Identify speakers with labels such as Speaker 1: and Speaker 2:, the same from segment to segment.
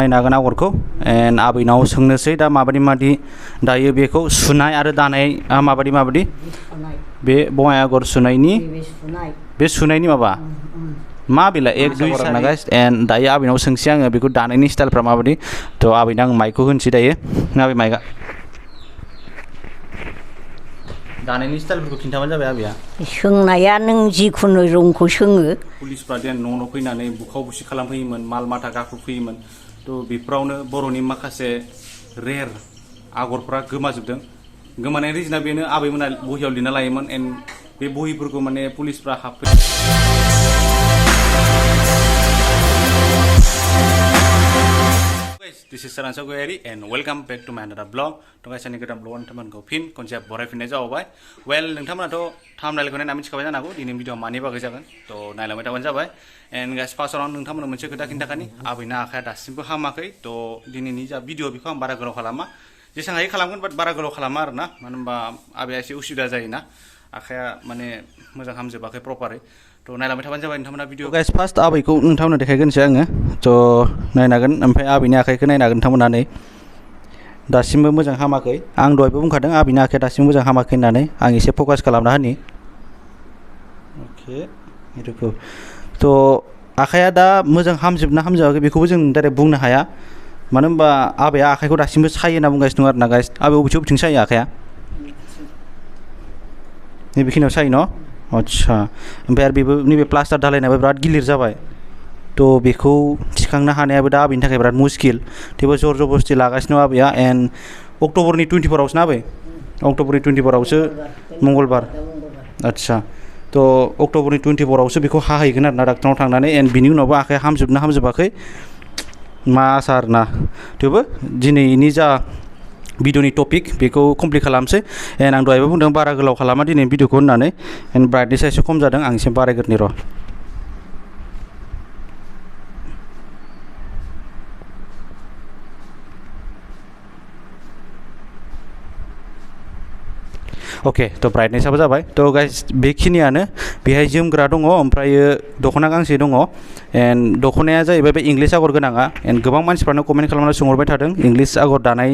Speaker 1: नायनो हागोन आगरखौ एन्ड आबैनाव सोंनोसै दा माबादि दायो बेखौ सुनाय आरो दानाया माबादि बे बङाइ आगर सुनायनि बे सुनायनि माबा मा बेलाय एक दुइ ना गाइस एन्ड दायो आबैनाव सोंसै आङो बेखौ दानायनि स्टाइलफ्रा माबादि थ' आबैनो आं माइकखौ होनोसै दायो आबै माइकआ दानायनि स्टाइलफोरखौ खिन्थाबानो जाबाय आबैया
Speaker 2: सोंनाया नों जिखुनु रंखौ सोङो
Speaker 1: पुलिसफ्रा देन न' फैनानै बुखाव बुसि खालामफैयोमोन माल माथा गाखोफैयोमोन थ' बेफोरावनो बर'नि माखासे रेर आगरफ्रा गोमाजोबदों गोमानायनि रिजोना बेनो आबैमोना बहियाव लिरना लायोमोन एन्ड बे बहिफोरखौ माने पुलिसफ्रा हाबफै This is Saran Sagoyari and welcome back to my another vlog. To guys, ini kita vlog teman-temanku pin konsep borai-finnya जाबाय. Well, नोंथांमोनाथ' thumbnail-खौ नायना मिथिखाबाय जानो हागौ दिनैनि भिडिअ'आ मानि बागै जागोन. थ' नायलांबाय थाबानो जाबाय. And guys, फार्स्टआव नोंथांमोननो मोनसे खोथा खिन्थाखानि आबैना आखाया दासिमबो हामाखै. थ' दिनैनि जा भिडिअ' बेखौ आं बारा गोलाव खालामा. जेसां हायो खालामगोन बाट बारा गोलाव खालामा आरोना. मानो होनबा आबैया एसे उसुबिदा जायोना. आखाया माने मोजां हामजोबाखै प्रपारै. थ' नायलांबाय थाबानो जाबाय नोंथांमोना भिडिअ' गाइस फार्स्ट आबैखौ नोंथांमोननो देखायग्रोनोसै आङो थ' नायनो हागोन ओमफ्राय आबैनि आखाइखौ नायनो हागोन नोंथांमोना नै दासिमबो मोजां हामाखै आं दहायबो बुंखादों आबैनि आखाया दासिमबो मोजां हामाखै होननानै आं एसे फकास खालामना होनि अके एरखौ थ' आखाया दा मोजां हामजोबना हामजोबाखै बेखौबो जों डाइरेक्ट बुंनो हाया मानो होनबा आबैया आखाइखौ दासिमबो सायो होनना बुंगासिनो दं आरोना गाइस आबै बबेथिं सायो आखाया नैबेखिनियाव सायो न' आच्छा ओमफ्राय आरो बेबो नैबे प्लास्टार धालायनायाबो बिराद गिलिर जाबाय थ' बेखौ थिखांनो हानायाबो दा आबैनि थाखाय बिराद मुस्किल थेवबो जर जबरदस्ति लागासिनो दं आबैया एन्ड अक्ट'बरनि 24आवसो ना आबै अक्ट'बरनि 24आवसो मंगलबार आच्छा थ' अक्ट'बरनि 24आवसो बेखौ हाहैगोन आरोना डाक्टारनाव थांनानै एन्ड बिनि उनावबो आखाया हामजोबाखै मा आसा आरोना थेवबो दिनैनि जा भिडिअ'नि टपिक बेखौ कमप्लिट खालामसै एन्ड आं दहायबो बुंदों बारा गोलाव खालामा दिनै भिडिअ'खौ होननानै एन्ड ब्राइटनेसा एसे खम जादों आं एसे बारायग्रोनि र' अके थ' ब्राइटनेसाबो जाबाय थ' गाइस बेखिनियानो बेहाय जोमग्रा दङ ओमफ्रायो दख'ना गांसे दङ एन्ड दख'नाया जाहैबाय बे इंलिस आगर गोनाङा एन्ड गोबां मानसिफ्रानो कमेन्ट खालामनानै सोंहरबाय थादों इंलिस आगर दानाय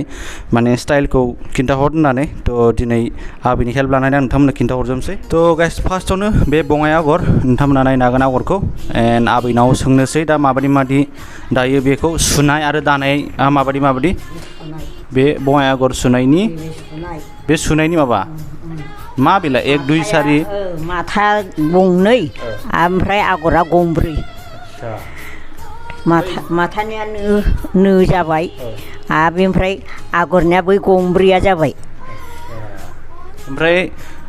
Speaker 1: माने स्टाइलखौ खिन्थाहर होननानै थ' दिनै आबैनि हेल्प लानानै आं नोंथांमोननो खिन्थाहरजोबसै थ' गाइस फार्स्टआवनो बे बङाइ आगर नोंथांमोना नायनो हागोन आगरखौ एन्ड आबैनाव सोंनोसै दा माबादि दायो बेखौ सुनाय आरो दानाया माबादि बे बङाइ आगर सुनायनि बे सुनायनि माबा मा बेलाय एक दुइ सारि
Speaker 2: माथा गंनै ओमफ्राय आगरा गंब्रै माथानिया नो जाबाय आरो बेनिफ्राय आगरनिया बै गंब्रैया जाबाय
Speaker 1: ओमफ्राय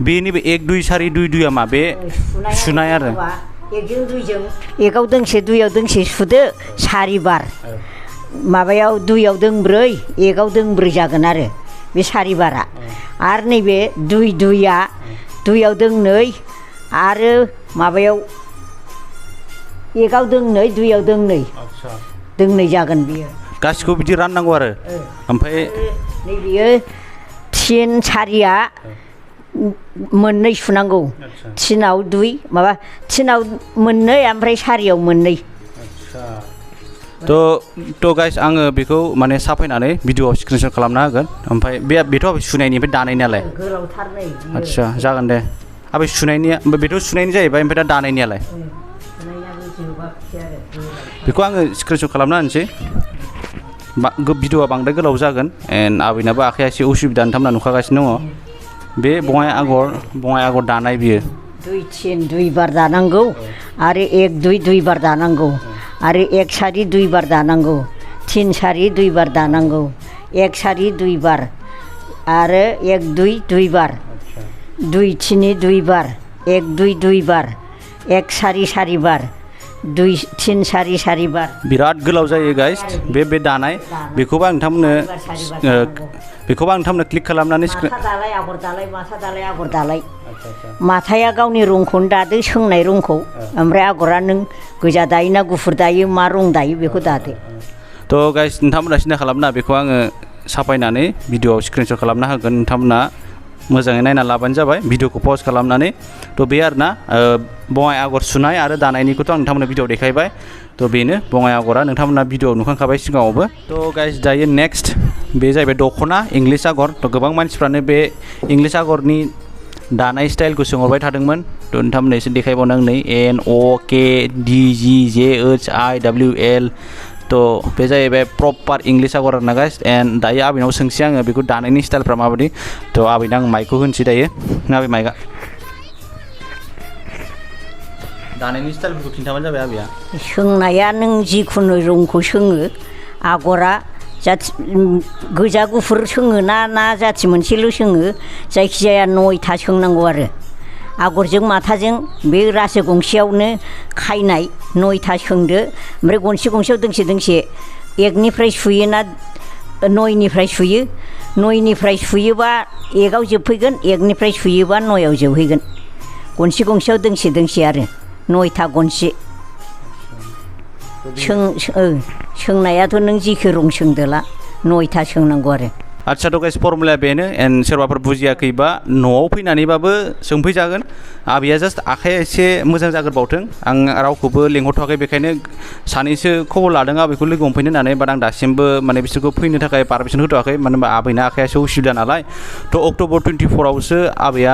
Speaker 1: बेनि बे एक दुइ सारि दुइ दुइया मा बे सुनाय आरो
Speaker 2: एकजों दुइजों एकाव दोंसे दुइयाव दोंसे सुदो सारि बार माबायाव दुइयाव दोंब्रै एकाव दोंब्रै जागोन आरो बे सारि बारा आरो नैबे दुइया दुइयाव दोंनै आरो माबायाव एकाव दोंनै दुइयाव दोंनै जागोन बियो
Speaker 1: गासिखौबो बिदि राननांगौ आरो ओमफ्राय
Speaker 2: नैबेयो थिन सारिया मोननै सुनांगौ थिनाव दुइ माबा थिनाव मोननै ओमफ्राय सारियाव मोननै
Speaker 1: थ' गाइस आङो बेखौ माने साफायनानै भिडिअ'आव स्क्रिनशट खालामना होगोन ओमफ्राय बेथ' सुनायनि ओमफ्य दानायनियालाय आच्छा जागोन दे आबै सुनायनिया बेथ' सुनायनि जाहैबाय ओमफ्राय दा दानायनियालाय बेखौ आङो स्क्रिनशट खालामना होनोसै भिडिअ'आ बांद्राय गोलाव जागोन एन्ड आबैनाबो आखाया एसे उसुबिदा नोंथांमोना नुखागासिनो दङ बे बङाइ आगर दानाय बियो
Speaker 2: दुइ थिन दुइ बार दानांगौ आरो एक दुइ बार दानांगौ आरो एक सारि दुइ बार दानांगौ थिन सारि दुइ बार दानांगौ एक सारि दुइ बार आरो एक दुइ बार दुइ थिनि दुइ बार एक दुइ बार एक सारि बार दुइ थिन सारि बार
Speaker 1: बिराद गोलाव जायो गाइस बे दानाय बेखौबो आं नोंथांमोननो क्लिक खालामनानै
Speaker 2: माथा दालाय आगर दालाय माथाया गावनि रंखौनो दादो सोंनाय रंखौ ओमफ्राय आगरा नों गोजा दायो ना गुफुर दायो मा रं दायो बेखौ दादो
Speaker 1: थ' गाइस नोंथांमोना सिन्था खालामना बेखौ आङो साफायनानै भिडिअ'आव स्क्रिनशट खालामना होगोन नोंथांमोना मोजाङै नायना लाबानो जाबाय भिडिअखौ पज खालामनानै थ' बे आरोना बङाइ आगर सुनाय आरो दानायनिखौथ' आं नोंथांमोननो भिडिअ देखायबाय थ' बेनो बङाइ आगरा नोंथांमोना भिडिअ नुखांखाबाय सिगाङावबो थ' गाइस दायो नेक्स्ट बे जाहैबाय दख'ना इंलिस आगर थ' गोबां मानसिफ्रानो बे इंलिस आगरनि दानाय स्टाइलखौ सोंहरबाय थादोंमोन थ' नोंथांमोननो एसे देखायबावनो आं नै NOKDGJHIWL थ' बे जाहैबाय प्रपार इंलिस आगर आरोना गाइस एन्ड दायो आबैनाव सोंसै आङो बेखौ दानायनि स्टाइलफ्रा माबायदि थ' आबैनो आं माइकखौ होनोसै दायो आबै माइकआ दानायनि स्टाइलफोरखौ खिन्थाबानो जाबाय आबैया
Speaker 2: सोंनाया नों जिखुनु रंखौ सोङो आगरा जाथि गोजा गुफुर सोङो ना जाथि मोनसेल' सोङो जायखिजाया 9था सोंनांगौ आरो आगरजों माथाजों बे रासो गंसेयावनो खायनाय 9था सोंदो ओमफ्राय गंसे गंसेयाव दोंसे दोंसे एकनिफ्राय सुयोना 9निफ्राय सुयो 9निफ्राय सुयोबा एकआव जोबफैगोन एकनिफ्राय सुयोबा 9आव जोबहैगोन गंसे गंसेयाव दोंसे दोंसे आरो 9था गनसे सोंनायाथ' नों जिखौ रं सोंदोला 9था सोंनांगौ आरो
Speaker 1: आदसा थ' गाइस फर्मुलाया बेनो एन्ड सोरबाफोर बुजियाखैबा न'आव फैनानैबाबो सोंफैजागोन आबैया जास्ट आखाइया एसे मोजां जाग्रोबावथों आं रावखौबो लेंहरथ'वाखै बेखायनो सानैसो खबर लादों आबैखौ लोगो हमफैनो होननानै बाट आं दासिमबो माने बिसोरखौ फैनो थाखाय पारमिसन होथ'वाखै मानो होनबा आबैना आखाइयासो उसुबिदा नालाय थ' अक्ट'बर 24आवसो आबैया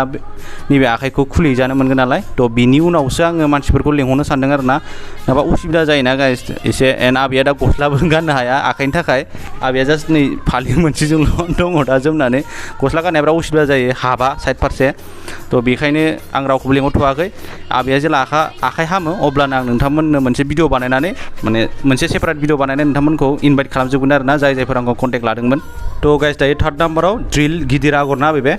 Speaker 1: नैबे आखाइखौ खुलिजानो मोनगोन नालाय थ' बिनि उनावसो आङो मानसिफोरखौ लेंहरनो सानदों आरो ना नङाबा उसुबिदा जायोना गाइस एसे एन्ड आबैया दा गस्लाबो गाननो हाया आखाइनि थाखाय आबैया जास्ट नै फालि मोनसेजोंल' दङ दा जोमनानै गस्ला गाननाया बिराद उसुबिदा जायो हाबा साइड फारसे थ' बेखायनो आं रावखौबो लेंहरथ'वाखै आबैया जेला आखाइ हामो अब्लानो आं नोंथांमोननो मोनसे भिडिअ बानायनानै माने मोनसे सेपारेट भिडिअ बानायनानै नोंथांमोनखौ इनभाइट खालामजोबगोन आरो ना जायफोर आंखौ कन्टेक्ट लादोंमोन थ' गाइस दायो थार्ड नाम्बाराव ड्रिल गिदिर आगर ना बे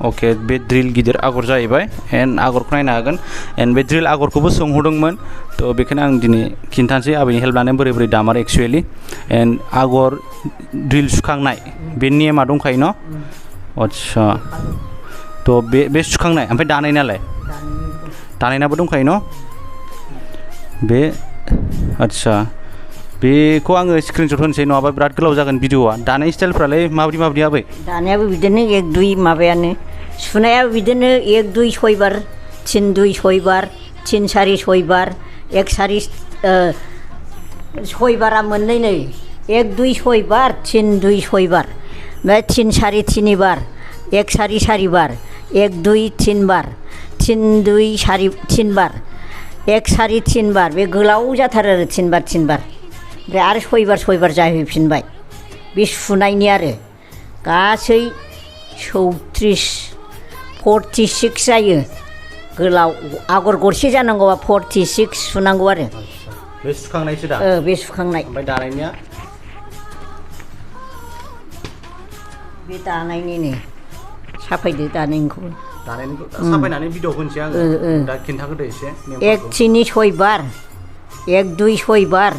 Speaker 1: अके बे ड्रिल गिदिर आगर जाहैबाय एन्ड आगरखौ नायनो हागोन एन्ड बे ड्रिल आगरखौबो सोंहरदोंमोन थ' बेखायनो आं दिनै खिन्थानोसै आबैनि हेल्प लानानै बोरै बोरै दामारो एक्सुवेलि एन्ड आगर ड्रिल सुखांनाय बे नेमा दंखायो न' आदसा थ' बे सुखांनाय ओमफ्राय दानायनालाय दानायनाबो दंखायो न' बे आदसा बेखौ आङो स्क्रिनशट होनोसै नङाबा बिराद गोलाव जागोन भिडिअआ दानाय स्टाइलफ्रालाय माबायदि आबै
Speaker 2: दानायाबो बिदिनो 1 2 माबायानो सुनायाबो बिदिनो 1 2 6 बार 3 2 6 बार 3 4 6 बार 1 4 6 बारा मोननै नै 1 2 6 बार 3 2 6 बार ओमफ्राय 3 4 3 बार 1 4 4 बार 1 2 3 बार 3 2 4 3 बार 1 4 3 बार बे गोलाव जाथारो आरो 3 बार ओमफ्राय आरो 6 बार जाहैफिनबाय बे सुनायनि आरो गासै 46 जायो गोलाव आगर गरसे जानांगौबा 46 सुनांगौ आरो
Speaker 1: बे सुखांनायसो दा
Speaker 2: बे सुखांनाय
Speaker 1: ओमफ्राय दानायनिया
Speaker 2: बे दानायनिनो साफायदो दानायनिखौबो
Speaker 1: साफायनानै भिडिअ होनोसै आङो दा खिन्थाग्रोदो एसे
Speaker 2: 1 3 6 बार 1 2 6 बार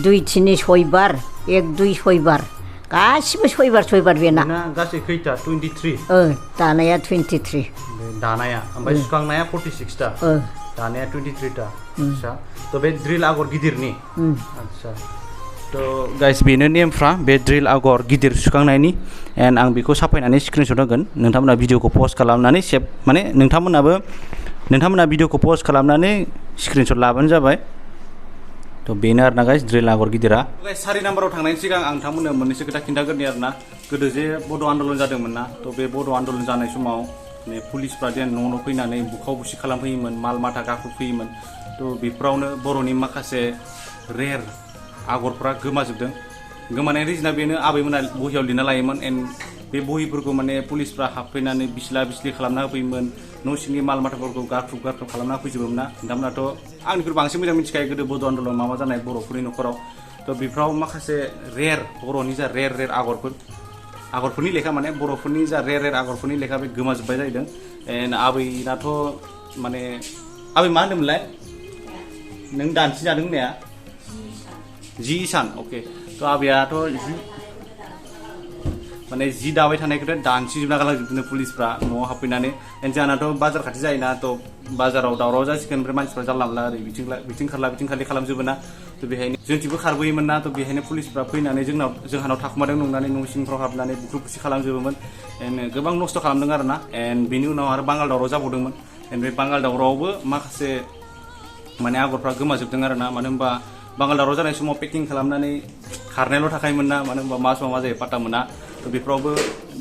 Speaker 2: 2 3 6 बार 1 2 6 बार गासिबो 6 बार बेना
Speaker 1: गासै खैथा 23
Speaker 2: दानाया 23
Speaker 1: दानाया ओमफ्राय सुखांनाया 46 ता दानाया 23 ता आदसा थ' बे ड्रिल आगर गिदिरनि आदसा थ' गाइस बेनो नेमफ्रा बे ड्रिल आगर गिदिर सुखांनायनि एन्ड आं बेखौ साफायनानै स्क्रिनशट होगोन नोंथांमोना भिडिअखौ पस्ट खालामनानै सेभ माने नोंथांमोना भिडिअखौ पस्ट खालामनानै स्क्रिनशट लाबानो जाबाय थ' बेनो आरोना गाइस ड्रिल आगर गिदिरा गाइस 4 नाम्बाराव थांनायनि सिगां आं नोंथांमोननो मोननैसो खोथा खिन्थाग्रोनि आरोना गोदो जे बड' आन्दलन जादोंमोन ना थ' बे बड' आन्दलन जानाय समाव पुलिसफ्रा जेन न' फैनानै बुखाव बुसि खालामफैयोमोन माल माथा गाखोफैयोमोन थ' बेफोरावनो बर'नि माखासे रेर आगरफ्रा गोमाजोबदों गोमानायनि रिजोना बेनो आबैमोना बहियाव लिरना लायोमोन एन्ड बे बहिफोरखौ माने पुलिसफ्रा हाबफैनानै बिस्ला बिस्लि खालामना होफैयोमोन न' सिंनि माल माथाफोरखौ गारख्रुब खालामना होफैजोबोमोन ना नोंथांमोनाथ' आंनिख्रुइ बांसिन मोजां मिथिखायो गोदो बड' आन्दलन मा जानाय बर'फोरनि न'खराव थ' बेफोराव माखासे रेर बर'नि जा रेर आगरफोरनि लेखा माने बर'फोरनि जा रेर आगरफोरनि लेखा बे गोमाजोब्बाय जाहैदों एन्ड आबैनाथ' माने आबै मा होनदोंमोनलाय नों दानसि जादों होननाया 10 सान अके थ' आबैयाथ' माने 10 दाबाय थानायखौथ' दानसिजोबना गालांजोबदों पुलिसफ्रा न'आव हाबफैनानै एन्ड जोंहानाथ' बाजार खाथि जायोना थ' बाजाराव दावराव जासिगोन ओमफ्राय मानसिफ्रा जानला मोनला ओरै बिथिं खारला बिथिं खारलि खालामजोबो ना थ' बेहायनो जोंथिंबो खारबोयोमोन ना थ' बेहायनो पुलिसफ्रा फैनानै जोंहानाव थाखुमादों नंनानै न' सिंफ्राव हाबनानै बुख्रुब बुसि खालामजोबोमोन गोबां नस्थ' खालामदों आरो ना बेनि उनाव आरो बांगाल दावराव जाबावदोंमोन बे बांगाल दावरावआवबो माखासे माने आगरफ्रा गोमाजोबदों आरो ना मानो होनबा बांगाल दावराव जानाय समाव पेकिं खालामनानै खारनायल' थाखायोमोन ना मानो होनबा मा समाव मा जायो पात्ता मोना थ' बेफोरावबो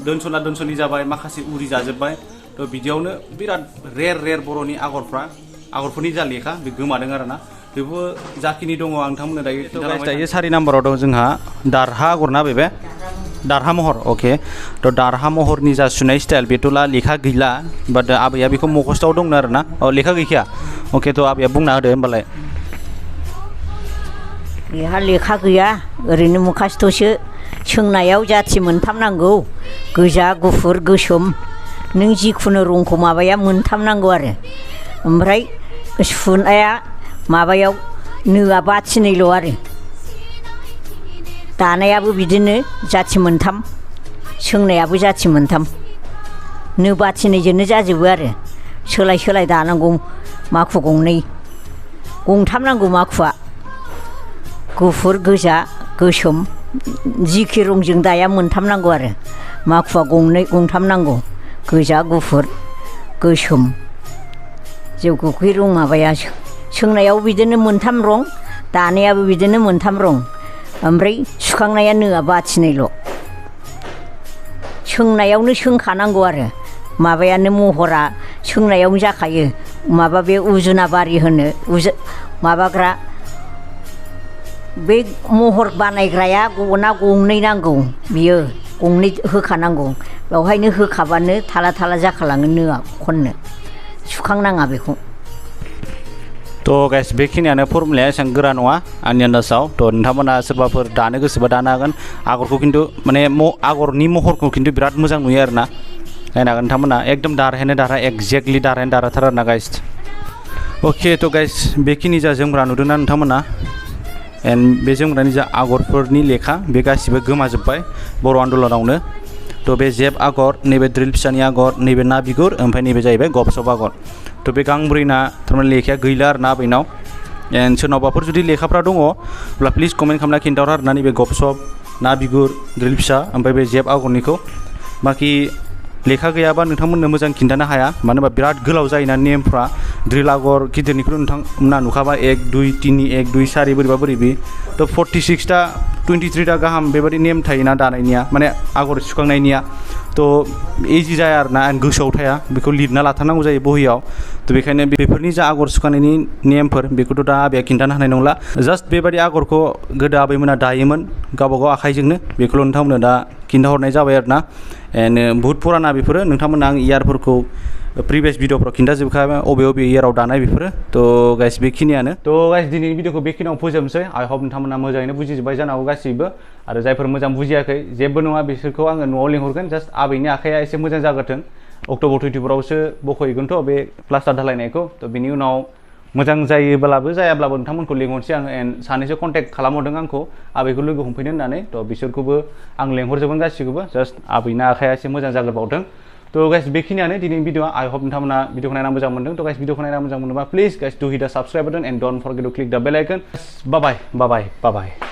Speaker 1: दोनस'ला दोनस'लि जाबाय माखासे उरि जाजोब्बाय थ' बिदियावनो बिराद रेर बर'नि आगरफोरनि जा लेखा बे गोमादों आरो ना बेबो जाखिनि दङ आं नोंथांमोननो दायो 4 नाम्बाराव दं जोंहा दारहा आगर ना बे दारहा महर अके थ' दारहा महरनि जा सुनाय स्टाइल बेथ'ला लेखा गैला बाट आबैया बेखौ मखस्थआव दंनो आरो ना लेखा गैखाया अके थ' आबैया बुंना होदो होमबालाय
Speaker 2: बेहा लेखा गैया ओरैनो मुखास्थ'सो सोंनायाव जाथि मोनथाम नांगौ गोजा गुफुर गोसोम नों जिखुनु रंखौ माबाया मोनथाम नांगौ आरो ओमफ्राय सुनाया माबायाव नोआ बाथिनैल' आरो दानायाबो बिदिनो जाथि मोनथाम सोंनायाबो जाथि मोनथाम नो बाथिनैजोंनो जाजोबो आरो सोलाय दानांगौ माखु गंथाम नांगौ माखुआ गुफुर गोजा गोसोम जिखि रंजों दाया मोनथाम नांगौ आरो माखुआ गंथाम नांगौ गोजा गुफुर गोसोम जौगुखै रं माबाया सोंनायाव बिदिनो मोनथाम रं दानायाबो बिदिनो मोनथाम रं ओमफ्राय सुखांनाया नोआ बाथिनैल' सोंनायावनो सोंखानांगौ आरो माबायानो महरा सोंनायावनो जाखायो माबा बे उजुनाबारि होनो माबाग्रा बे महर बानायग्राया गना गंनै नांगौ बियो गंनै होखानांगौ बेवहायनो होखाबानो थाला जाखालाङो नोआ खननो सुखांनाङा बेखौ
Speaker 1: थ' गाइस बेखिनियानो फर्मुलाया एसेबां गोरा नङा आंनि आन्दाजाव थ' नोंथांमोना सोरबाफोर दानो गोसोबा दानो हागोन आगरखौ खिन्थु माने आगरनि महरखौ खिन्थु बिराद मोजां नुयो आरो ना नायनो हागोन नोंथांमोना एकदम दारहायानो एक्जेक्टलि दारहायानो दाराथार आरो ना गाइस अके थ' गाइस बेखिनि जा जोमग्रा नुदोंना नोंथांमोना एन्ड बे जोमग्रानि जा आगरफोरनि लेखा बे गासिबो गोमाजोब्बाय बर' आन्दलनावनो थ' बे जेब आगर नैबे द्रिल फिसानि आगर नैबे ना बिगुर ओमफ्राय नैबे जाहैबाय गबसब आगर थ' बे गांब्रैना थारमाने लेखाया गैला आरो ना आबैनाव एन्ड सोरनावबाफोर जुदि लेखाफ्रा दङ अब्ला प्लिज कमेन्ट खालामना खिन्थाहर आरो ना नैबे गबसब ना बिगुर द्रिल फिसा ओमफ्राय बे जेब आगरनिखौ बाखि लेखा गैयाबा नोंथांमोननो मोजां खिन्थानो हाया मानो होनबा बिराद गोलाव जायोना नेमफ्रा द्रिल आगर गिदिरनिखौ नोंथांमोना नुखाबा 1 2 3 1 2 4 बोरैबि थ' 46टा 23टा गाहाम बेबायदि नेम थायोना दानायनिया माने आगर सुखांनायनिया थ' इजि जाया आरो ना गोसोआव थाया बेखौ लिरना लाथारनांगौ जायो बहियाव थ' बेखायनो बेफोरनि जा आगर सुखांनायनि नेमफोर बेखौथ' दा आबैया खिन्थानो हानाय नंला जास्ट बेबायदि आगरखौ गोदो आबैमोना दायोमोन गावबागाव आखाइजोंनो बेखौल' नोंथांमोननो दा खिन्थाहरनाय जाबाय आरो ना एन्ड बुहुत पुराना बेफोरो नोंथांमोना आं इयारफोरखौ प्रिभियास भिडिअफ्राव खिन्थाजोबखाबाय अबे इयाराव दानाय बेफोरो थ' गाइस बेखिनियानो थ' गाइस दिनैनि भिडिअखौ बेखिनियाव फोजोबनोसै आइ हप नोंथांमोना मोजाङैनो बुजिजोब्बाय जानो हागौ गासैबो आरो जायफोर मोजां बुजियाखै जेबो नङा बिसोरखौ आङो न'आव लिंहरगोन जास्ट आबैनि आखाइया एसे मोजां जाग्रोथों अक्ट'बर 24आवसो बख'हैगोनथ' बे प्लास्टार धालायनायखौ थ' बिनि उनाव मोजां जायोब्लाबो जायाब्लाबो नोंथांमोनखौ लिंहरनोसै आङो एन्ड सानैसो कन्टेक्ट खालामहरदों आंखौ आबैखौ लोगो हमफैनो होननानै थ' बिसोरखौबो आं लेंहरजोबगोन गासिखौबो जास्ट आबैना आखाइया एसे मोजां जाग्रोबावथों थ' गाइस बेखिनियानो दिनैनि भिडिअ आइ हप नोंथांमोना भिडिअखौ नायना मोजां मोनदों थ' गाइस भिडिअखौ नायना मोजां मोनोबा please guys do hit the subscribe button and don't forget to click the bell icon bye bye.